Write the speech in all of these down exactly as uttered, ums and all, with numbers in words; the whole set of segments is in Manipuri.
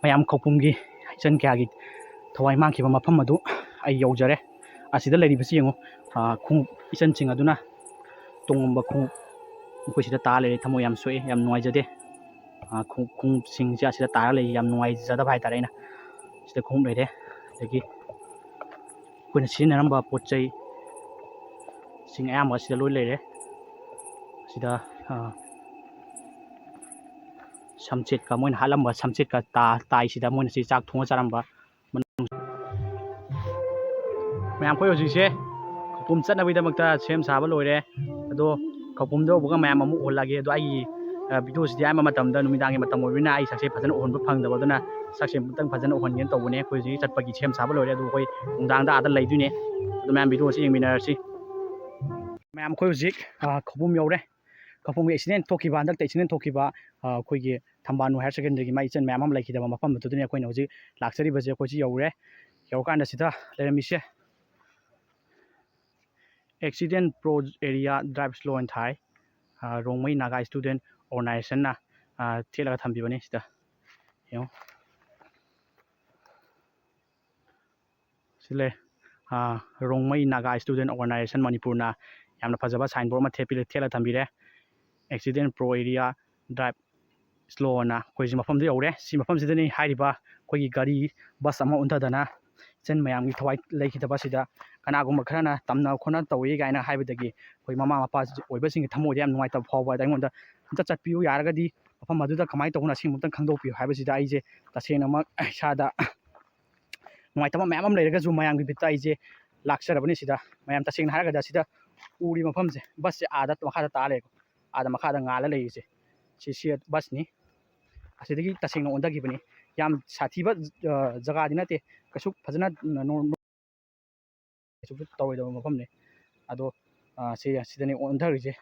ꯃꯌꯥꯝ ꯈꯧꯄꯨꯝꯒꯤ ꯏꯆꯟ ꯀꯌꯥꯒꯤ ꯊꯋꯥꯏ ꯃꯥꯡꯈꯤꯕ ꯃꯐꯝ ꯑꯗꯨ ꯑꯩ ꯌꯧꯖꯔꯦ꯫ ꯑꯁꯤꯗ ꯂꯩꯔꯤꯕꯁꯤ ꯌꯦꯡꯉꯨ, ꯑ, ꯈꯣꯡꯎꯞ, ꯏꯆꯟꯁꯤꯡ ꯑꯗꯨꯅ ꯇꯣꯡꯉꯝꯕ ꯈꯣꯡꯎꯞ, ꯃꯈꯣꯏ ꯁꯤꯗ ꯇꯥ ꯂꯩꯔꯦ꯫ ꯊꯃꯣꯏ ꯌꯥꯝ ꯁꯣꯛꯑꯦ, ꯌꯥꯝ ꯅꯨꯡꯉꯥꯏꯖꯗꯦ꯫ ꯑ, ꯈꯣꯡꯎꯞ, ꯈꯣꯡꯎꯞꯁꯤꯡꯁꯦ ꯑꯁꯤꯗ ꯇꯥꯔ ꯂꯩ, ꯌꯥꯝ ꯅꯨꯡꯉꯥꯏꯖꯗꯕ ꯍꯥꯏꯇꯥꯔꯦ꯫ ꯑꯩꯅ ꯁꯤꯗ ꯈꯣꯡꯎꯞ ꯂꯩꯔꯦ, ꯑꯗꯒꯤ ꯑꯩꯈꯣꯏꯅ ꯁꯤꯖꯤꯟꯅꯔꯝꯕ ꯄꯣꯠ ꯆꯩꯁꯤꯡ ꯑꯌꯥꯝꯕ ꯁꯤꯗ ꯂꯣꯏ ꯂꯩꯔꯦ꯫ ꯁꯤꯗ, ꯑ, ꯁꯝꯆꯦꯠꯀ, ꯃꯣꯏꯅ ꯍꯥꯠꯂꯝꯕ ꯁꯝꯆꯦꯠꯀ ꯇꯥ-, ꯇꯥꯏ ꯁꯤꯗ, ꯃꯣꯏꯅ ꯁꯤ ꯆꯥꯛ ꯊꯣꯡꯉ ꯆꯥꯔꯝꯕ꯫ ꯃꯌꯥꯝ, ꯑꯩꯈꯣꯏ ꯍꯧꯖꯤꯛꯁꯦ ꯈꯧꯄꯨꯝ ꯆꯠꯅꯕꯒꯤꯗꯃꯛꯇ ꯁꯦꯝ ꯁꯥꯕ ꯂꯣꯏꯔꯦ꯫ ꯑꯗꯣ ꯈꯧꯄꯨꯝꯗ ꯌꯧꯕꯒ ꯃꯌꯥꯝ ꯑꯃꯨꯛ ꯎꯍꯜꯂꯒꯦ꯫ ꯑꯗꯣ ꯑꯩꯒꯤ, ꯑ, video ꯁꯤꯗꯤ ꯑꯌꯥꯝꯕ ꯃꯇꯝꯗ ꯅꯨꯃꯤꯗꯥꯡꯒꯤ ꯃꯇꯝ ꯑꯣꯏꯕꯅꯤꯅ ꯑꯩ ꯁꯛꯁꯦ ꯐꯖꯅ ꯎꯍꯟꯕ ꯐꯪꯗꯕ, ꯑꯗꯨꯅ ꯁꯛꯁꯦ ꯑꯃꯨꯛꯇꯪ ꯐꯖꯅ ꯎꯍꯟꯒꯦꯅ ꯇꯧꯕꯅꯦ꯫ ꯑꯩꯈꯣꯏ ꯍꯧꯖꯤꯛ ꯆꯠꯄꯒꯤ ꯁꯦꯝ ꯁꯥꯕ ꯂꯣꯏꯔꯦ꯫ ꯑꯗꯨ ꯑꯩꯈꯣꯏ ꯅꯨꯡꯗꯥꯡꯗ ꯑꯥꯗ ꯂꯩꯗꯣꯏꯅꯦ꯫ ꯑꯗꯣ ꯃꯌꯥꯝ video ꯁꯤ ꯌꯦꯡꯃꯤꯟꯅꯔꯁꯤ꯫ ꯃꯌꯥꯝ, ꯑꯩꯈꯣꯏ ꯍꯧꯖꯤꯛ, ꯑ, ꯈꯧꯄꯨꯝ ꯌꯧꯔꯦ꯫ ꯈꯧꯄꯨꯝꯒꯤ accident ꯊꯣꯛꯈꯤꯕ, ꯍꯟꯗꯛꯇ accident ꯊꯣꯛꯈꯤꯕ, ꯑ, ꯑꯩꯈꯣꯏꯒꯤ ꯊꯝꯕꯥꯜꯅꯨ higher secondary ꯒꯤ ꯃꯥꯏ ꯏꯆꯟ ꯃꯌꯥꯝ ꯑꯃ ꯂꯩꯈꯤꯗꯕ ꯃꯐꯝ ꯑꯗꯨꯗꯅꯤ ꯑꯩꯈꯣꯏꯅ ꯍꯧꯖꯤꯛ ꯂꯥꯛꯆꯔꯤꯕꯁꯦ꯫ ꯑꯩꯈꯣꯏꯁꯤ ꯌꯧꯔꯦ꯫ ꯌꯧꯔꯀꯥꯟꯗ ꯁꯤꯗ ꯂꯩꯔꯝꯃꯤꯁꯦ, "Accident pro area drive slow and high, ꯑ, ꯔꯣꯡꯃꯩ ꯅꯥꯒꯥ student organization ꯅ, ꯑ, ꯊꯦꯠꯂꯒ ꯊꯝꯕꯤꯕꯅꯤ ꯁꯤꯗ꯫ ꯌꯦꯡꯉꯨ꯫ ꯁꯤ ꯂꯩ, ꯑ, ꯔꯣꯡꯃꯩ ꯅꯥꯒꯥ student organization ꯃꯅꯤꯄꯨꯔꯅ ꯌꯥꯝꯅ ꯐꯖꯕ sign board ꯑꯃ ꯊꯦꯠꯄꯤ-, ꯊꯦꯠꯂꯒ ꯊꯝꯕꯤꯔꯦ꯫ "Accident pro area drive slow" ꯑꯅ꯫ ꯑꯩꯈꯣꯏ ꯍꯧꯖꯤꯛ ꯃꯐꯝꯗ ꯌꯧꯔꯦ꯫ ꯁꯤ ꯃꯐꯝꯁꯤꯗꯅꯤ ꯍꯥꯏꯔꯤꯕ ꯑꯩꯈꯣꯏꯒꯤ ꯒꯥꯔꯤ, bus ꯑꯃ ꯎꯟꯊꯗꯅ ꯏꯆꯟ ꯃꯌꯥꯝꯒꯤ ꯊꯋꯥꯏ ꯂꯩꯈꯤꯗꯕ ꯑꯁꯤꯗ꯫ ꯀꯅꯥꯒꯨꯝꯕ ꯈꯔꯅ ꯇꯝꯅ ꯈꯣꯠꯅ ꯇꯧꯏ ꯀꯥꯏꯅ ꯍꯥꯏꯕꯗꯒꯤ ꯑꯩꯈꯣꯏ ꯃꯃꯥ ꯃꯄꯥ ꯑꯣꯏꯕꯁꯤꯡꯒꯤ ꯊꯃꯣꯏꯗ ꯌꯥꯝ ꯅꯨꯡꯉꯥꯏꯇꯕ ꯐꯥꯎꯕ꯫ ꯑꯗ ꯑꯩꯉꯣꯟꯗ "ꯑꯝꯇ ꯆꯠꯄꯤꯌꯨ, ꯌꯥꯔꯒꯗꯤ ꯃꯐꯝ ꯑꯗꯨꯗ ꯀꯃꯥꯏꯅ ꯇꯧꯕꯅꯣ ꯑꯁꯦꯡꯕ ꯑꯝꯇꯪ ꯈꯪꯗꯣꯛꯄꯤꯌꯨ" ꯍꯥꯏꯕꯁꯤꯗ ꯑꯩꯁꯦ ꯇꯁꯦꯡꯅꯃꯛ ꯏꯁꯥꯗ ꯅꯨꯡꯉꯥꯏꯇꯕ ꯃꯌꯥꯝ ꯑꯃ ꯂꯩꯔꯒꯁꯨ ꯃꯌꯥꯝꯒꯤ ꯕꯤꯠꯇ ꯑꯩꯁꯦ ꯂꯥꯛꯆꯔꯕꯅꯤ ꯁꯤꯗ꯫ ꯃꯌꯥꯝ, ꯇꯁꯦꯡꯅ ꯍꯥꯏꯔꯒꯗꯤ ꯑꯁꯤꯗ ꯎꯔꯤꯕ ꯃꯐꯝꯁꯦ, bus ꯁꯦ ꯑꯥꯗ ꯃꯈꯥꯗ ꯇꯥ ꯂꯩꯔꯦꯀꯣ, ꯑꯥꯗ ꯃꯈꯥꯗ ꯉꯥꯜꯂ ꯂꯩꯔꯤꯁꯦ꯫ ꯁꯤ, ꯁꯤ bus ꯅꯤ꯫ ꯑꯁꯤꯗꯒꯤ ꯇꯁꯦꯡꯅ ꯑꯣꯟꯊꯈꯤꯕꯅꯤ꯫ ꯌꯥꯝ ꯁꯥꯊꯤꯕ, ꯑ, ꯖꯒꯥꯗꯤ ꯅꯠꯇꯦ, ꯀꯩꯁꯨ ꯐꯖꯅ ꯅꯣ-, ꯅꯣ-, ꯀꯩꯁꯨ ꯇꯧꯔꯣꯏꯗꯕ ꯃꯐꯝꯅꯤ꯫ ꯑꯗꯣ, ꯑ, ꯁꯤ, ꯁꯤꯗꯅꯤ ꯑꯣꯟꯊꯔꯤꯁꯦ꯫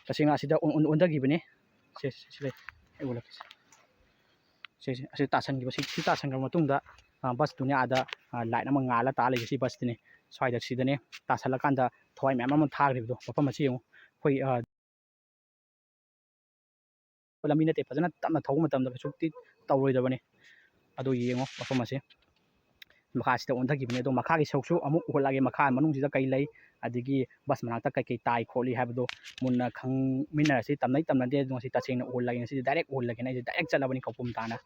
ꯇꯁꯦꯡꯅ ꯑꯁꯤꯗ ꯑꯣꯟ-, ꯑꯣꯟ-, ꯑꯣꯟꯊꯈꯤꯕꯅꯤ꯫ ꯁꯦ, ꯁꯤ, ꯁꯤ ꯂꯩ꯫ ꯑꯩ ꯎꯠꯂꯛꯀꯦ ꯁꯦ꯫ ꯁꯦ, ꯁꯦ, ꯑꯁꯤ ꯇꯥꯁꯟꯈꯤꯕ, ꯁꯤ, ꯁꯤ ꯇꯥꯁꯟꯈ꯭ꯔꯕ ꯃꯇꯨꯡꯗ, ꯑ, bus ꯇꯨꯅꯦ ꯑꯥꯗ, ꯑ, light ꯑꯃ ꯉꯥꯜꯂ ꯇꯥ ꯂꯩꯁꯦ, ꯁꯤ bus ꯇꯨꯅꯦ꯫ ꯁ꯭ꯋꯥꯏꯗ ꯁꯤꯗꯅꯦ ꯇꯥꯁꯜꯂꯀꯥꯟꯗ ꯊꯋꯥꯏ ꯃꯌꯥꯝ ꯑꯃ ꯊꯥꯈ꯭ꯔꯤꯕꯗꯣ, ꯃꯐꯝ ꯑꯁꯤ ꯌꯦꯡꯉꯨ꯫ ꯑꯩꯈꯣꯏ, ꯑ, ꯂꯝꯕꯤ ꯅꯠꯇꯦ, ꯐꯖꯅ ꯇꯞꯅ ꯊꯧꯕ ꯃꯇꯝꯗ ꯀꯩꯁꯨ ꯇꯧꯔꯣꯏꯗꯕꯅꯤ꯫ ꯑꯗꯣ ꯌꯦꯡꯉꯣ ꯃꯐꯝ ꯑꯁꯦ꯫ ꯃꯈꯥꯁꯤꯗ ꯑꯣꯟꯊꯈꯤꯕꯅꯤ꯫ ꯑꯗꯣ ꯃꯈꯥꯒꯤ ꯁꯔꯨꯛꯁꯨ ꯑꯃꯨꯛ ꯎꯍꯜꯂꯛꯑꯒꯦ, ꯃꯈꯥ ꯃꯅꯨꯡꯁꯤꯗ ꯀꯩ ꯂꯩ, ꯑꯗꯒꯤ ꯕꯁ ꯃꯅꯥꯛꯇ ꯀꯩꯀꯩ ꯇꯥꯏ ꯈꯣꯠꯂꯤ ꯍꯥꯏꯕꯗꯣ ꯃꯨꯟꯅ ꯈꯪꯃꯤꯟꯅꯔꯁꯤ꯫ ꯇꯝꯅꯩ ꯇꯝꯅꯗꯦ ꯑꯗꯣ ꯉꯁꯤ ꯇꯁꯦꯡꯅ ꯎꯍꯜꯂꯒꯦ꯫ ꯉꯁꯤꯗꯤ ꯗꯥꯏꯔꯦꯛ ꯎꯍꯜꯂꯒꯦꯅ ꯑꯩꯁꯦ ꯗꯥꯏꯔꯦꯛ ꯆꯠꯂꯕꯅꯤ ꯈꯧꯄꯨꯝ ꯇꯥꯅ꯫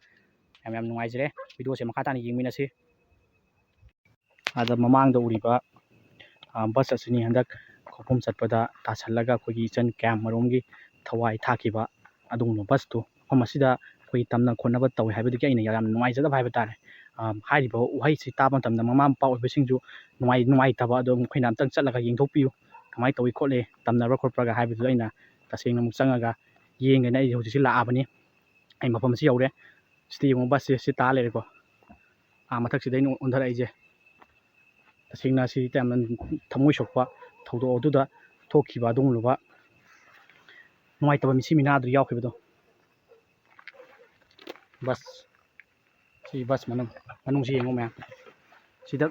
ꯌꯥꯝ ꯌꯥꯝ ꯅꯨꯡꯉꯥꯏꯖꯔꯦ꯫ ꯚꯤꯗꯤꯑꯣꯁꯦ ꯃꯈꯥ ꯇꯥꯅ ꯌꯦꯡꯃꯤꯟꯅꯁꯤ꯫ ꯑꯗ ꯃꯃꯥꯡꯗ ꯎꯔꯤꯕ, ꯑ, ꯕꯁ ꯑꯁꯤꯅꯤ ꯍꯟꯗꯛ ꯈꯧꯄꯨꯝ ꯆꯠꯄꯗ ꯇꯥꯁꯜꯂꯒ ꯑꯩꯈꯣꯏꯒꯤ ꯏꯆꯟ ꯀꯌꯥꯝ ꯃꯔꯨꯝꯒꯤ ꯊꯋꯥꯏ ꯊꯥꯈꯤꯕ ꯑꯗꯨꯒꯨꯝꯕ ꯕꯁꯇꯨ꯫ ꯃꯐꯝ ꯑꯁꯤꯗ ꯑꯩꯈꯣꯏꯒꯤ ꯇꯝꯅ ꯈꯣꯠꯅꯕ ꯇꯧꯋꯦ ꯍꯥꯏꯕꯗꯨꯒꯤ ꯑꯩꯅ ꯌꯥꯝ ꯅꯨꯡꯉꯥꯏꯖꯗꯕ ꯍꯥꯏꯕ ꯇꯥꯔꯦ꯫ ꯑ, ꯍꯥꯏꯔꯤꯕ ꯋꯥꯍꯩꯁꯤ ꯇꯥꯕ ꯃꯇꯝꯗ ꯃꯃꯥ ꯃꯄꯥ ꯑꯣꯏꯕꯁꯤꯡꯁꯨ ꯅꯨꯡꯉꯥꯏ-, ꯅꯨꯡꯉꯥꯏꯇꯕ ꯑꯗꯣ ꯑꯩꯈꯣꯏꯅ ꯑꯝꯇꯪ ꯆꯠꯂꯒ ꯌꯦꯡꯊꯣꯛꯄꯤꯌꯨ꯫ ꯀꯃꯥꯏꯅ ꯇꯧꯏ ꯈꯣꯠꯂꯤ, ꯇꯝꯅꯕ꯭ꯔꯥ ꯈꯣꯠꯄ꯭ꯔꯥꯒ ꯍꯥꯏꯕꯗꯨꯗ ꯑꯩꯅ ꯇꯁꯦꯡꯅ ꯑꯃꯨꯛ ꯆꯪꯉꯒ ꯌꯦꯡꯒꯦꯅ ꯑꯩ ꯍꯧꯖꯤꯛꯁꯤ ꯂꯥꯛꯑꯕꯅꯤ꯫ ꯑꯩ ꯃꯐꯝ ꯑꯁꯤ ꯌꯧꯔꯦ꯫ ꯁꯤꯗ ꯌꯦꯡꯉꯨ, ꯕꯁꯁꯦ ꯁꯤ ꯇꯥ ꯂꯩꯔꯦꯀꯣ꯫ ꯑꯥ, ꯃꯊꯛꯁꯤꯗ ꯑꯩꯅ ꯑꯣꯟꯊꯔꯛꯏꯁꯦ꯫ ꯇꯁꯦꯡꯅ ꯁꯤ ꯌꯥꯝꯅ ꯊꯃꯣꯏ ꯁꯣꯛꯄ ꯊꯧꯗꯣꯛ ꯑꯗꯨꯗ ꯊꯣꯛꯈꯤꯕ ꯑꯗꯨꯒꯨꯝꯂꯕ ꯅꯨꯡꯉꯥꯏꯇꯕ ꯃꯤꯁꯤ ꯃꯤꯅꯥ ꯑꯗꯨ ꯌꯥꯎꯈꯤꯕꯗꯣ꯫ ꯕꯁ, ꯁꯤ ꯕꯁ ꯃꯅꯨꯡ, ꯃꯅꯨꯡꯁꯤ ꯌꯦꯡꯉꯨ ꯃꯌꯥꯝ꯫ ꯁꯤꯗ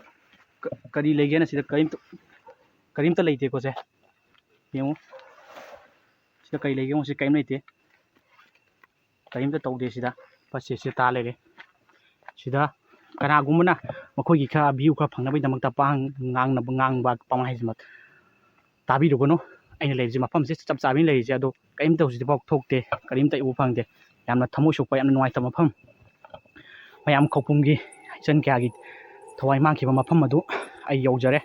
ꯀ-, ꯀꯔꯤ ꯂꯩꯒꯦꯅ ꯁꯤꯗ ꯀꯔꯤꯝꯇ, ꯀꯔꯤꯝꯇ ꯂꯩꯇꯦꯀꯣ ꯁꯦ꯫ ꯌꯦꯡꯉꯨ꯫ ꯁꯤꯗ ꯀꯔꯤ ꯂꯩꯒꯦ ꯌꯦꯡꯉꯨ꯫ ꯁꯤ ꯀꯔꯤꯝ ꯂꯩꯇꯦ꯫ ꯀꯔꯤꯝꯇ ꯇꯧꯗꯦ ꯁꯤꯗ꯫ ꯕꯁꯁꯦ ꯁꯤ ꯇꯥ ꯂꯩꯔꯦ꯫ ꯁꯤꯗ ꯀꯅꯥꯒꯨꯝꯕꯅ ꯃꯈꯣꯏꯒꯤ ꯈꯔ view ꯈꯔ ꯐꯪꯅꯕꯒꯤꯗꯃꯛꯇ ꯄꯥꯡ-, ꯉꯥꯡꯅꯕ, ꯉꯥꯡꯕ ꯄꯪꯍꯥꯏ ꯍꯥꯏꯁꯤꯃ ꯇꯥꯕꯤꯔꯨꯒꯅꯨ꯫ ꯑꯩꯅ ꯂꯩꯔꯤꯁꯦ ꯃꯐꯝꯁꯦ ꯆꯞ ꯆꯥꯕꯤ ꯂꯩꯔꯤꯁꯦ, ꯑꯗꯣ ꯀꯔꯤꯝꯇ ꯍꯧꯖꯤꯛꯐꯥꯎ ꯊꯣꯛꯇꯦ, ꯀꯔꯤꯝꯇ ꯎꯕ ꯐꯪꯗꯦ꯫ ꯌꯥꯝꯅ ꯊꯃꯣꯏ ꯁꯣꯛꯄ, ꯌꯥꯝꯅ ꯅꯨꯡꯉꯥꯏꯇꯕ ꯃꯐꯝ꯫ ꯃꯌꯥꯝ ꯈꯧꯄꯨꯝꯒꯤ ꯏꯆꯟ ꯀꯌꯥꯒꯤ ꯊꯋꯥꯏ ꯃꯥꯡꯈꯤꯕ ꯃꯐꯝ ꯑꯗꯨ ꯑꯩ ꯌꯧꯖꯔꯦ꯫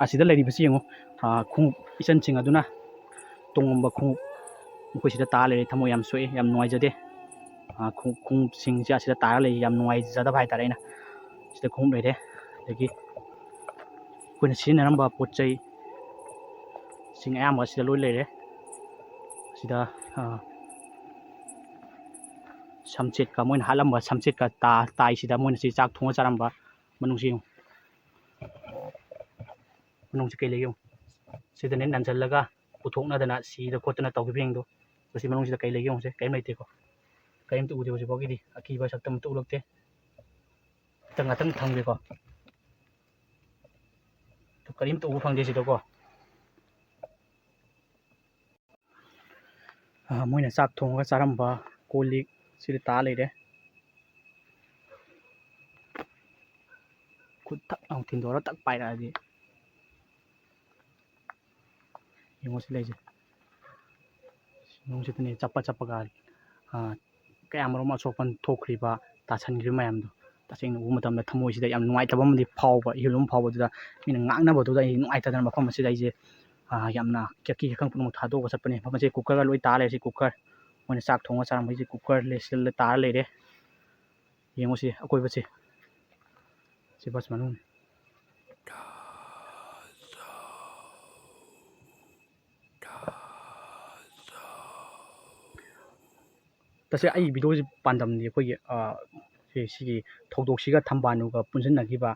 ꯑꯁꯤꯗ ꯂꯩꯔꯤꯕꯁꯤ ꯌꯦꯡꯉꯨ, ꯑꯥ, ꯈꯣꯡꯎꯞ, ꯏꯆꯟꯁꯤꯡ ꯑꯗꯨꯅ ꯇꯣꯡꯉꯝꯕ ꯈꯣꯡꯎꯞ ꯃꯈꯣꯏ ꯁꯤꯗ ꯇꯥꯔ ꯂꯩꯔꯦ꯫ ꯊꯃꯣꯏ ꯌꯥꯝ ꯁꯣꯛꯑꯦ, ꯌꯥꯝ ꯅꯨꯡꯉꯥꯏꯖꯗꯦ꯫ ꯑꯥ, ꯈꯣꯡ-, ꯈꯣꯡꯎꯞꯁꯤꯡꯁꯦ ꯑꯁꯤꯗ ꯇꯥꯔ ꯂꯩ, ꯌꯥꯝ ꯅꯨꯡꯉꯥꯏꯖꯗꯕ ꯍꯥꯏꯇꯥꯔꯦ꯫ ꯑꯩꯅ ꯁꯤꯗ ꯈꯣꯡꯎꯞ ꯂꯩꯔꯦ, ꯑꯗꯒꯤ ꯑꯩꯈꯣꯏꯅ ꯁꯤꯖꯤꯟꯅꯔꯝꯕ ꯄꯣꯠ ꯆꯩꯁꯤꯡ ꯑꯌꯥꯝꯕ ꯑꯁꯤꯗ ꯂꯣꯏ ꯂꯩꯔꯦ꯫ ꯁꯤꯗ, ꯑꯥ, ꯁꯝꯆꯦꯠꯀ, ꯃꯣꯏꯅ ꯍꯥꯠꯂꯝꯕ ꯁꯝꯆꯦꯠꯀ ꯇꯥ-, ꯇꯥꯏꯁꯤꯗ ꯃꯣꯏꯅ ꯁꯤ ꯆꯥꯛ ꯊꯣꯡꯉ ꯆꯥꯔꯝꯕ ꯃꯅꯨꯡꯁꯤ ꯌꯦꯡꯉꯨ꯫ ꯃꯅꯨꯡꯁꯤ ꯀꯩ ꯂꯩꯒꯦ ꯌꯦꯡꯉꯨ꯫ ꯁꯤꯗꯅꯦ ꯅꯟꯁꯤꯜꯂꯒ ꯄꯨꯊꯣꯛꯅꯗꯅ ꯁꯤꯗ ꯈꯣꯠꯇꯅ ꯇꯧꯈꯤꯕꯁꯤꯡꯗꯣ꯫ ꯃꯁꯤ ꯃꯅꯨꯡꯁꯤꯗ ꯀꯩ ꯂꯩꯒꯦ ꯌꯦꯡꯉꯨꯁꯦ꯫ ꯀꯔꯤꯝ ꯂꯩꯇꯦꯀꯣ꯫ ꯀꯔꯤꯝꯇ ꯎꯗꯦ ꯍꯧꯖꯤꯛ ꯐꯥꯎꯒꯤꯗꯤ꯫ ꯑꯀꯤꯕ ꯁꯛꯇ ꯑꯃꯠꯇ ꯎꯠꯂꯛꯇꯦ꯫ ꯉꯥꯛꯇꯪ, ꯉꯥꯛꯇꯪ ꯊꯝꯒꯦꯀꯣ꯫ ꯀꯔꯤꯝꯇ ꯎꯕ ꯐꯪꯗꯦ ꯁꯤꯗꯀꯣ꯫ ꯑ, ꯃꯣꯏꯅ ꯆꯥꯛ ꯊꯣꯡꯉꯒ ꯆꯥꯔꯝꯕ ꯀꯣꯜ ꯂꯤꯛ ꯁꯤꯗ ꯇꯥ ꯂꯩꯔꯦ꯫ ꯈꯨꯠ ꯊꯛ ꯂꯥꯎ ꯊꯤꯟꯗꯣꯔ ꯇꯛ ꯄꯥꯏꯔꯛꯑꯗꯤ꯫ ꯌꯦꯡꯉꯣ ꯁꯤ ꯂꯩꯁꯦ꯫ ꯅꯨꯡꯁꯤꯠꯇꯅꯦ ꯆꯞꯄ ꯆꯞꯄꯒ, ꯑ, ꯀꯌꯥꯃꯔꯨꯝ ꯑꯁꯣꯛ ꯑꯄꯟ ꯊꯣꯛꯈ꯭ꯔꯤꯕ, ꯇꯥꯁꯟꯈ꯭ꯔꯤꯕ ꯃꯌꯥꯝꯗꯣ꯫ ꯇꯁꯦꯡꯅ ꯎꯕ ꯃꯇꯝꯗ ꯊꯃꯣꯏꯁꯤꯗ ꯌꯥꯝ ꯅꯨꯡꯉꯥꯏꯇꯕ ꯑꯃꯗꯤ ꯐꯥꯎꯕ, ꯏꯍꯨꯜ ꯑꯃ ꯐꯥꯎꯕꯗꯨꯗ ꯃꯤꯅ ꯉꯥꯡꯅꯕꯗꯨꯗ ꯑꯩ ꯅꯨꯡꯉꯥꯏꯇꯗꯅ ꯃꯐꯝ ꯑꯁꯤꯗ ꯑꯩꯁꯦ, ꯑ, ꯌꯥꯝꯅ ꯑꯀꯤ ꯑꯈꯪ ꯄꯨꯝꯅꯃꯛ ꯊꯥꯗꯣꯛꯑꯒ ꯆꯠꯄꯅꯦ꯫ ꯃꯐꯝ ꯑꯁꯤ cooker ꯒ ꯂꯣꯏ ꯇꯥ ꯂꯩꯔꯦ꯫ ꯁꯤ cooker, ꯃꯣꯏꯅ ꯆꯥꯛ ꯊꯣꯡꯉ ꯆꯥꯔꯝꯕꯩꯁꯦ cooker ꯂꯩ, ꯁꯤꯗ ꯇꯥꯔ ꯂꯩꯔꯦ꯫ ꯌꯦꯡꯉꯨ ꯁꯤ ꯑꯀꯣꯏꯕꯁꯦ꯫ ꯁꯤ bus ꯃꯅꯨꯡꯅꯤ꯫ ꯇꯁꯦꯡꯅ ꯑꯩ video ꯁꯤ ꯄꯥꯟꯗꯝꯗꯤ ꯑꯩꯈꯣꯏꯒꯤ, ꯑ, ꯁꯤ-, ꯁꯤꯒꯤ ꯊꯧꯗꯣꯛꯁꯤꯒ ꯊꯝꯕꯥꯜꯅꯨꯒ ꯄꯨꯟꯁꯤꯟꯅꯈꯤꯕ,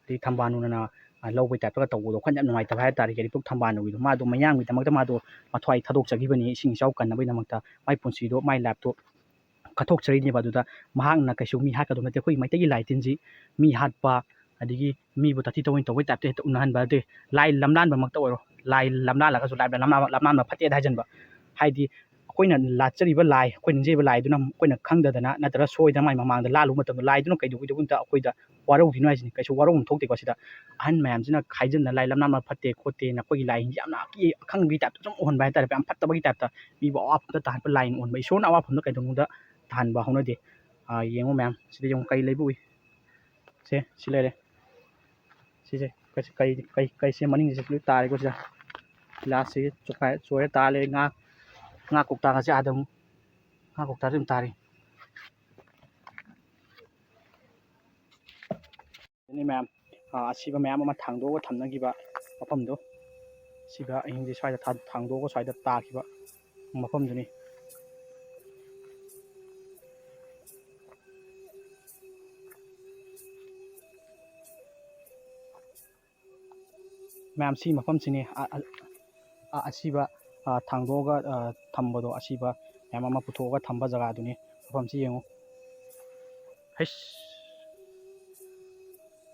ꯑꯗꯩ ꯊꯝꯕꯥꯜꯅꯨꯅ, ꯑ, ꯂꯧꯕꯩ type ꯀ ꯇꯧꯕꯗꯣ, ꯋꯥꯈꯜ ꯌꯥꯝ ꯅꯨꯡꯉꯥꯏꯇꯕ ꯍꯥꯏꯇꯥꯔꯦ꯫ ꯌꯥꯏꯔꯤꯄꯣꯛ ꯊꯝꯕꯥꯜꯅꯨꯒꯤꯗꯣ, ꯃꯥꯗꯣ ꯃꯌꯥꯝꯒꯤꯗꯃꯛꯇ ꯃꯥꯗꯣ ꯃꯊ꯭ꯋꯥꯏ ꯊꯥꯗꯣꯛꯆꯈꯤꯕꯅꯤ, ꯏꯁꯤꯡ ꯏꯆꯥꯎ ꯀꯟꯅꯕꯒꯤꯗꯃꯛꯇ ꯃꯥꯏ ꯄꯨꯟꯁꯤꯗꯣ, ꯃꯥꯏ life ꯇꯣ ꯀꯠꯊꯣꯛꯆꯔꯤꯅꯦꯕ꯫ ꯑꯗꯨꯗ ꯃꯍꯥꯛꯅ ꯀꯩꯁꯨ ꯃꯤ ꯍꯥꯠꯀꯗꯧ ꯅꯠꯇꯦ꯫ ꯑꯩꯈꯣꯏꯒꯤ ꯃꯩꯇꯩꯒꯤ ꯂꯥꯏ ꯇꯤꯟꯁꯤ ꯃꯤ ꯍꯥꯠꯄ, ꯑꯗꯒꯤ ꯃꯤꯕꯨ ꯇꯥꯊꯤ ꯇꯥꯑꯣꯏꯅ ꯇꯧꯕꯩ type ꯇ ꯍꯦꯛꯇ ꯎꯅꯍꯟꯕ ꯅꯠꯇꯦ꯫ ꯂꯥꯏ ꯂꯝꯂꯥꯟꯕꯃꯛꯇ ꯑꯣꯏꯔꯣ, ꯂꯥꯏ ꯂꯝꯂꯥꯜꯂꯒꯁꯨ ꯂꯥꯏ ꯂꯝꯂꯥꯟꯕ, ꯂꯝꯂꯥꯟꯕ ꯐꯠꯇꯦꯗ ꯍꯥꯏꯖꯟꯕ꯫ ꯍꯥꯏꯗꯤ ꯑꯩꯈꯣꯏꯅ ꯂꯥꯠꯆꯔꯤꯕ ꯂꯥꯏ, ꯑꯩꯈꯣꯏꯅ ꯅꯤꯡꯖꯔꯤꯕ ꯂꯥꯏꯗꯨꯅ ꯑꯩꯈꯣꯏꯅ ꯈꯪꯗꯗꯅ ꯅꯠꯇ꯭ꯔꯒ ꯁꯣꯏꯗꯅ ꯃꯥꯏ ꯃꯃꯥꯡꯗ ꯂꯥꯜꯂꯨꯕ ꯃꯇꯝꯗ ꯂꯥꯏꯗꯨꯅ ꯀꯩꯗꯧ-, ꯀꯩꯗꯧꯕꯩꯗ ꯑꯩꯈꯣꯏꯗ ꯋꯥꯔꯧꯗꯣꯏꯅꯣ ꯍꯥꯏꯁꯤꯅꯤ꯫ ꯀꯩꯁꯨ ꯋꯥꯔꯧꯕꯝ ꯊꯣꯛꯇꯦꯀꯣ ꯁꯤꯗ꯫ ꯑꯍꯟ ꯃꯌꯥꯝꯁꯤꯅ ꯈꯥꯏꯖꯟꯗꯅ ꯂꯥꯏ ꯂꯝꯂꯥꯟꯕ ꯐꯠꯇꯦ ꯈꯣꯠꯇꯦꯅ ꯑꯩꯈꯣꯏꯒꯤ ꯂꯥꯏꯁꯤꯡꯁꯦ ꯌꯥꯝꯅ ꯑꯀꯤ-, ꯑꯈꯪꯕꯒꯤ type ꯇ ꯁꯨꯝ ꯎꯍꯟꯕ ꯍꯥꯏꯇꯥꯔꯦ, ꯌꯥꯝ ꯐꯠꯇꯕꯒꯤ type ꯇ, ꯃꯤꯕꯨ ꯑꯋꯥꯐꯝꯗ ꯇꯥꯍꯟꯕ ꯂꯥꯏꯅ ꯎꯍꯟꯕ꯫ ꯏꯁꯣꯔꯅ ꯑꯋꯥꯐꯝꯗ ꯀꯩꯗꯧꯅꯨꯡꯗ ꯇꯥꯍꯟꯕ ꯍꯧꯅꯗꯦ꯫ ꯑꯥ, ꯌꯦꯡꯉꯨ ꯃꯌꯥꯝ, ꯁꯤꯗ ꯌꯦꯡꯉꯨ ꯀꯩ ꯂꯩꯕ ꯎꯏ꯫ ꯁꯦ, ꯁꯤ ꯂꯩꯔꯦ꯫ ꯁꯤꯁꯦ, ꯀꯩ, ꯀꯩ, ꯀꯩ, ꯀꯩꯁꯦ ꯃꯅꯤꯡꯁꯦ ꯂꯣꯏ ꯇꯥꯔꯦꯀꯣ ꯁꯤꯗ꯫ ꯒꯤꯂꯥꯁꯁꯤ ꯆꯣꯈꯥꯏ-, ꯆꯣꯏꯔ ꯇꯥ ꯂꯩꯔꯦ꯫ ꯉꯥ, ꯉꯥ ꯀꯧꯇꯥꯒꯁꯦ ꯑꯥꯗ ꯑꯃꯨꯛ, ꯉꯥ ꯀꯧꯇꯥꯁꯦ ꯑꯗꯨꯝ ꯇꯥꯔꯤ꯫ ꯑꯗꯨꯅꯤ ꯃꯌꯥꯝ, ꯑꯥ, ꯑꯁꯤꯕ ꯃꯌꯥꯝ ꯑꯃ ꯊꯥꯡꯗꯣꯛꯑꯒ ꯊꯝꯅꯈꯤꯕ ꯃꯐꯝꯗꯣ, ꯁꯤꯗ ꯑꯍꯤꯡꯁꯦ ꯁ꯭ꯋꯥꯏꯗ ꯊꯥ-, ꯊꯥꯡꯗꯣꯛꯑꯒ ꯁ꯭ꯋꯥꯏꯗ ꯇꯥꯈꯤꯕ ꯃꯐꯝꯗꯨꯅꯤ꯫ ꯃꯌꯥꯝ, ꯁꯤ ꯃꯐꯝꯁꯤꯅꯤ, ꯑ-, ꯑ-, ꯑ-, ꯑꯁꯤꯕ, ꯑ, ꯊꯥꯡꯗꯣꯛꯑꯒ, ꯑ, ꯊꯝꯕꯗꯣ, ꯑꯁꯤꯕ ꯃꯌꯥꯝ ꯑꯃ ꯄꯨꯊꯣꯛꯑꯒ ꯊꯝꯕ ꯖꯒꯥꯗꯨꯅꯤ꯫ ꯃꯐꯝꯁꯤ ꯌꯦꯡꯉꯨ꯫ ꯍꯩꯁ!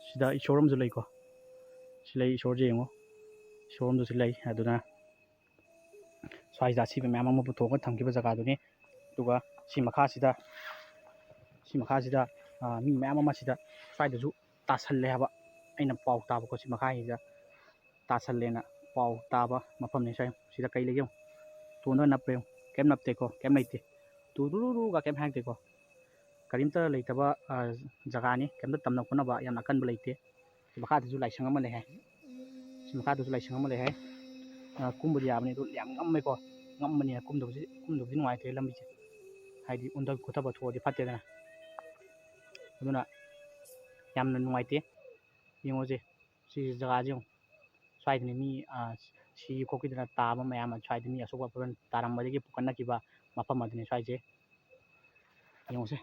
ꯁꯤꯗ ꯏꯁꯣꯔ ꯑꯃꯁꯨ ꯂꯩꯀꯣ꯫ ꯁꯤ ꯂꯩ, ꯏꯁꯣꯔꯁꯦ ꯌꯦꯡꯉꯨ꯫ ꯏꯁꯣꯔ ꯑꯃꯁꯨ ꯂꯩ꯫ ꯑꯗꯨꯅ ꯁ꯭ꯋꯥꯏꯁꯤꯗ ꯑꯁꯤꯕ ꯃꯌꯥꯝ ꯑꯃ ꯄꯨꯊꯣꯛꯑꯒ ꯊꯝꯈꯤꯕ ꯖꯒꯥꯗꯨꯅꯤ꯫ ꯑꯗꯨꯒ ꯁꯤ ꯃꯈꯥꯁꯤꯗ, ꯁꯤ ꯃꯈꯥꯁꯤꯗ, ꯑ, ꯃꯤ ꯃꯌꯥꯝ ꯑꯃ ꯁꯤꯗ ꯁ꯭ꯋꯥꯏꯗꯁꯨ ꯇꯥꯁꯜꯂꯦ ꯍꯥꯏꯕ ꯑꯩꯅ ꯄꯥꯎ ꯇꯥꯕꯀꯣ꯫ ꯁꯤ ꯃꯈꯥꯁꯤꯗ ꯇꯥꯁꯜꯂꯦꯅ ꯄꯥꯎ ꯇꯥꯕ ꯃꯐꯝꯅꯤ꯫ ꯁ꯭ꯋꯥꯏ ꯁꯤꯗ ꯀꯩ ꯂꯩꯒꯦ ꯌꯦꯡꯉꯨ꯫ ꯇꯣꯟꯗ ꯅꯞꯄꯦ ꯌꯦꯡꯉꯨ꯫ ꯀꯩꯝ ꯅꯞꯇꯦꯀꯣ, ꯀꯩꯝ ꯂꯩꯇꯦ꯫ ꯇꯨ ꯇꯨ ꯇꯨ ꯇꯨꯒ ꯀꯩꯝ ꯍꯥꯏꯔꯛꯇꯦꯀꯣ꯫ ꯀꯔꯤꯝꯇ ꯂꯩꯇꯕ, ꯑ, ꯖꯒꯥꯅꯤ꯫ ꯀꯩꯝꯇ ꯇꯝꯅ ꯈꯣꯠꯅꯕ ꯌꯥꯝꯅ ꯑꯀꯟꯕ ꯂꯩꯇꯦ꯫ ꯁꯤ ꯃꯈꯥꯗꯁꯨ ꯂꯥꯏꯁꯪ ꯑꯃ ꯂꯩ ꯍꯥꯏ꯫ ꯁꯤ ꯃꯈꯥꯗꯁꯨ ꯂꯥꯏꯁꯪ ꯑꯃ ꯂꯩ ꯍꯥꯏ꯫ ꯑ, ꯀꯨꯝꯕꯗꯤ ꯌꯥꯕꯅꯤ, ꯑꯗꯨ ꯌꯥꯝ ꯉꯝꯃꯦꯀꯣ꯫ ꯉꯝꯕꯅꯤꯅ ꯀꯨꯝꯗꯕꯁꯤ, ꯀꯨꯝꯗꯕꯗꯤ ꯅꯨꯡꯉꯥꯏꯇ꯭ꯔꯦ ꯂꯝꯕꯤꯁꯦ꯫ ꯍꯥꯏꯗꯤ ꯎꯟꯊ ꯈꯣꯠꯊꯕ ꯊꯣꯛꯑꯗꯤ ꯐꯠꯇꯦꯗꯅ꯫ ꯑꯗꯨꯅ ꯌꯥꯝꯅ ꯅꯨꯡꯉꯥꯏꯇꯦ꯫ ꯌꯦꯡꯉꯨꯁꯦ꯫ ꯁꯤ ꯖꯒꯥꯁꯦ ꯌꯦꯡꯉꯨ꯫ ꯁ꯭ꯋꯥꯏꯗꯅꯤ ꯃꯤ, ꯑ, ꯁꯤ ꯈꯣꯠꯈꯤꯗꯅ ꯇꯥꯕ ꯃꯌꯥꯝ, ꯁ꯭ꯋꯥꯏꯗ ꯃꯤ ꯑꯁꯣꯛ ꯑꯄꯟ ꯇꯥꯔꯝꯕꯗꯒꯤ ꯄꯨꯈꯠꯅꯈꯤꯕ ꯃꯐꯝ ꯑꯗꯨꯅꯤ ꯁ꯭ꯋꯥꯏꯁꯦ꯫ ꯌꯦꯡꯉꯨꯁꯦ꯫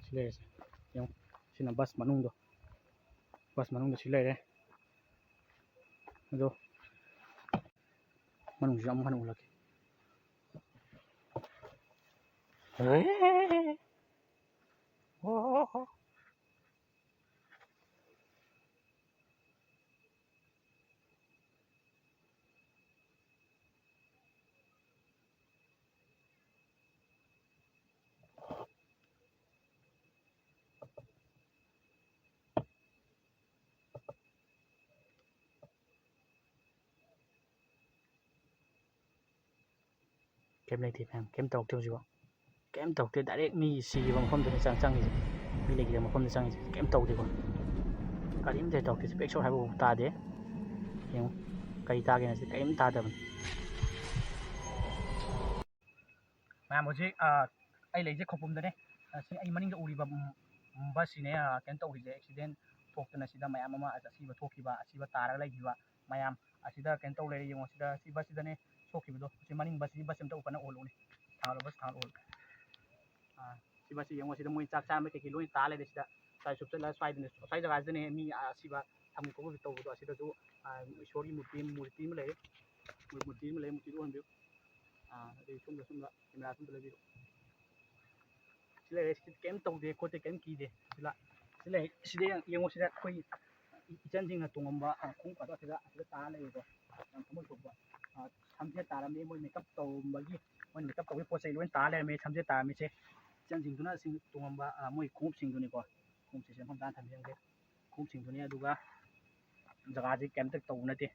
ꯁꯤ ꯂꯩꯔꯦꯁꯦ꯫ ꯌꯦꯡꯉꯨ꯫ ꯁꯤꯅ ꯕꯁ ꯃꯅꯨꯡꯗꯣ꯫ ꯕꯁ ꯃꯅꯨꯡꯗ ꯁꯤ ꯂꯩꯔꯦ꯫ ꯑꯗꯣ ꯃꯅꯨꯡꯁꯤꯁꯨ ꯑꯃꯨꯛ ꯍꯟꯅ ꯎꯠꯂꯛꯀꯦ꯫ ꯑꯣ꯫ ꯀꯩꯝ ꯂꯩꯇꯦ ꯃꯌꯥꯝ, ꯀꯩꯝ ꯇꯧꯔꯛꯇꯦ ꯍꯧꯖꯤꯛꯐꯥꯎ꯫ ꯀꯩꯝ ꯇꯧꯔꯛꯇꯦ꯫ ꯗꯥꯏꯔꯦꯛ ꯃꯤ ꯁꯤꯈꯤꯕ ꯃꯐꯝꯗꯨꯗ ꯆꯪ-, ꯆꯪꯉꯤꯁꯦ꯫ ꯃꯤ ꯂꯩꯈꯤꯕ ꯃꯐꯝꯗ ꯆꯪꯉꯤꯁꯦ꯫ ꯀꯩꯝ ꯇꯧꯗꯦꯀꯣ꯫ ꯀꯔꯤꯝꯇ ꯍꯦꯛ ꯇꯧꯔꯛꯇꯦ꯫ ꯆꯤꯄꯦꯛ ꯁꯣꯛ ꯍꯥꯏꯕꯐꯥꯎ ꯇꯥꯗꯦ꯫ ꯌꯦꯡꯉꯨ꯫ ꯀꯔꯤ ꯇꯥꯒꯦꯅ ꯁꯤ ꯀꯔꯤꯝ ꯇꯥꯗꯕꯅꯤ꯫ ꯃꯌꯥꯝ ꯍꯧꯖꯤꯛ, ꯑ, ꯑꯩ ꯂꯩꯁꯦ ꯈꯧꯄꯨꯝꯗꯅꯦ꯫ ꯑ, ꯁꯤ ꯑꯩ ꯃꯅꯤꯡꯗ ꯎꯔꯤꯕ, ꯎꯝ, ꯎꯝ, ꯕꯁꯁꯤꯅꯦ, ꯑ, ꯀꯩꯅꯣ ꯇꯧꯔꯤꯁꯦ, ꯑꯦꯛꯁꯤꯗꯦꯟ ꯊꯣꯛꯇꯅ ꯁꯤꯗ ꯃꯌꯥꯝ ꯑꯃ ꯑꯁꯤꯕ ꯊꯣꯛꯈꯤꯕ, ꯑꯁꯤꯕ ꯇꯥꯔꯒ ꯂꯩꯈꯤꯕ ꯃꯌꯥꯝ꯫ ꯑꯁꯤꯗ ꯀꯩꯅꯣ ꯇꯧ ꯂꯩꯔꯦ ꯌꯦꯡꯉꯣ, ꯁꯤꯗ ꯁꯤ ꯕꯁꯁꯤꯗꯅꯦ ꯁꯣꯛꯈꯤꯕꯗꯣ꯫ ꯁꯤ ꯃꯅꯤꯡ ꯕꯁꯁꯤ, ꯕꯁꯁꯤ ꯑꯝꯇ ꯐꯅ ꯎꯍꯜꯂꯛꯎꯅꯦ꯫ ꯊꯥꯡꯒꯠꯂꯣ, ꯕꯁ ꯊꯥꯡꯒꯠꯂꯛꯑꯣ꯫ ꯑꯥ, ꯁꯤ ꯕꯁꯁꯤ ꯌꯦꯡꯉꯣ, ꯁꯤꯗ ꯃꯣꯏ ꯆꯥꯛ ꯆꯥꯔꯝꯕ ꯀꯩꯀꯩ ꯂꯣꯏ ꯇꯥ ꯂꯩꯔꯦ ꯁꯤꯗ꯫ ꯁ꯭ꯋꯥꯏ ꯆꯨꯞ ꯆꯠꯂꯒ ꯁ꯭ꯋꯥꯏꯗꯅꯦ, ꯁ꯭ꯋꯥꯏ ꯖꯒꯥꯁꯤꯗꯅꯦ ꯃꯤ ꯑꯁꯤꯕ ꯊꯝꯃꯤ ꯈꯣꯠꯄꯤ ꯇꯧꯕꯗꯣ꯫ ꯑꯁꯤꯗꯁꯨ, ꯑꯥ, ꯏꯁꯣꯔꯒꯤ ꯃꯨꯔꯇꯤ, ꯃꯨꯔꯇꯤ ꯑꯃ ꯂꯩꯔꯦ꯫ ꯃꯨꯔꯇꯤ ꯑꯃ ꯂꯩꯔꯦ, ꯃꯨꯔꯇꯤꯗꯣ ꯎꯍꯟꯕꯤꯌꯨ꯫ ꯑꯥ, ꯑꯗꯩ ꯁꯣꯝꯗ, ꯁꯣꯝꯗ, ꯀꯦꯃꯦꯔꯥ ꯁꯣꯝꯗ ꯂꯩꯕꯤꯔꯣ꯫ ꯁꯤ ꯂꯩꯔꯦ, ꯁꯤꯗꯤ ꯀꯩꯝ ꯇꯧꯗꯦ ꯈꯣꯠꯇꯦ, ꯀꯩꯝ ꯀꯤꯗꯦ꯫ ꯁꯤ ꯂꯥ-, ꯁꯤ ꯂꯩ, ꯁꯤꯗ ꯌꯦꯡ-, ꯌꯦꯡꯉꯣ, ꯁꯤꯗ ꯑꯩꯈꯣꯏ ꯏꯆꯟꯁꯤꯡꯅ ꯇꯣꯡꯉꯝꯕ, ꯑ, ꯈꯣꯡꯎꯞ ꯀꯥꯗꯣ ꯑꯁꯤꯗ, ꯑꯁꯤꯗ ꯇꯥꯔ ꯂꯩꯔꯦꯀꯣ꯫ ꯌꯥꯝ ꯊꯃꯣꯏ ꯁꯣꯛꯄ꯫ ꯁꯝꯖꯦꯠ ꯇꯥꯔꯝꯃꯤ꯫ ꯃꯣꯏ ꯃꯦꯀꯞ ꯇꯧꯔꯝꯕꯒꯤ, ꯃꯣꯏ ꯃꯦꯀꯞ ꯇꯧꯕꯒꯤ ꯄꯣꯠ ꯆꯩ ꯂꯣꯏ ꯇꯥꯔ ꯂꯩꯔꯝꯃꯤ꯫ ꯁꯝꯖꯦꯠ ꯇꯥꯔꯝꯃꯤꯁꯦ ꯏꯆꯟꯁꯤꯡꯗꯨꯅ ꯁꯤꯡ ꯇꯣꯡꯉꯝꯕ, ꯑ, ꯃꯣꯏ ꯈꯣꯡꯎꯞꯁꯤꯡꯗꯨꯅꯤꯀꯣ꯫ ꯈꯣꯡꯎꯞꯁꯤꯡꯁꯦ ꯃꯐꯝ ꯆꯥꯅ ꯊꯝꯕꯤꯔꯝꯒꯦ꯫ ꯈꯣꯡꯎꯞꯁꯤꯡꯗꯨꯅꯤ꯫ ꯑꯗꯨꯒ ꯖꯒꯥꯁꯤ ꯀꯩꯝꯇ ꯇꯧꯕ ꯅꯠꯇꯦ꯫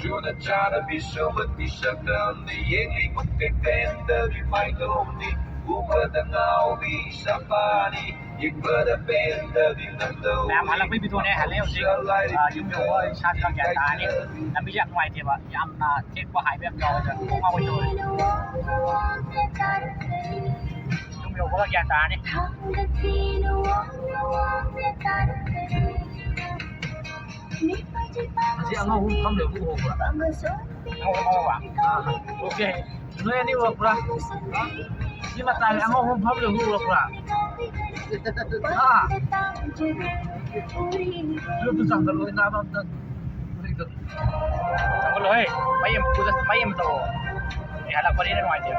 ꯆꯨꯅ ꯆꯥꯅ ꯃꯤꯁꯨ ꯃꯇꯤ ꯁꯛꯇꯝꯅꯤ, ꯌꯦꯡꯂꯤ ꯃꯨꯛꯇꯦ ꯄꯦꯟꯗꯕꯤ ꯃꯥꯏꯗꯣꯡꯅꯤ, ꯎꯕꯗ ꯉꯥꯎꯕꯤ ꯁꯄꯥꯅꯤ, ꯌꯦꯡꯕꯗ ꯄꯦꯟꯗꯕꯤ ꯅꯪꯗꯧ꯫ ꯃꯌꯥꯝ ꯍꯜꯂꯛꯄꯩ ꯚꯤꯗꯤꯑꯣꯅꯦ, ꯍꯜꯂꯛꯑꯦ ꯍꯧꯖꯤꯛ꯫ ꯑ, ꯌꯨꯝ ꯌꯧꯕ ꯏꯁꯥꯁꯦ ꯈꯔ ꯒ꯭ꯌꯥꯟ ꯇꯥꯔꯅꯤ꯫ ꯂꯝꯕꯤꯁꯦ ꯌꯥꯝ ꯅꯨꯡꯉꯥꯏꯇꯦꯕ, ꯌꯥꯝꯅ ꯊꯦꯛꯄ ꯍꯥꯏꯕ ꯌꯥꯝ ꯌꯥꯎꯋꯦ, ꯀꯣꯛ ꯉꯥꯎꯋꯦ ꯇꯧꯔꯦ꯫ ꯌꯨꯝ ꯌꯧꯕꯒ ꯒ꯭ꯌꯥꯟ ꯇꯥꯔꯅꯤ꯫ ꯑꯁꯤ ꯑꯉꯧꯕ ꯃꯐꯝ ꯂꯩꯕꯗꯨ ꯎꯍꯧꯕ꯭ꯔꯥ? ꯑꯉꯧꯕ ꯃꯐꯝ ꯎꯕ꯭ꯔꯥ? ꯑꯥ, ꯑꯣꯀꯦ꯫ ꯅꯣꯏ ꯑꯅꯤ ꯎꯔꯛꯄ꯭ꯔꯥ? ꯁꯤ ꯃꯇꯥꯏ ꯑꯉꯧꯕ ꯃꯐꯝ ꯂꯩꯕꯗꯨ ꯎꯔꯛꯄ꯭ꯔꯥ? ꯑꯥ? ꯑꯗꯨ ꯆꯪꯁꯜꯂꯣ, ꯅꯥꯕ ꯑꯝꯇ꯫ ꯆꯪꯁꯜꯂꯣꯍꯦ꯫ ꯃꯩ ꯑꯃ ꯄꯨꯗ-, ꯃꯩ ꯑꯃ ꯇꯧꯑꯣ꯫ ꯑꯦ, ꯍꯜꯂꯛꯄꯅꯤꯅ ꯅꯨꯡꯉꯥꯏꯇꯦ꯫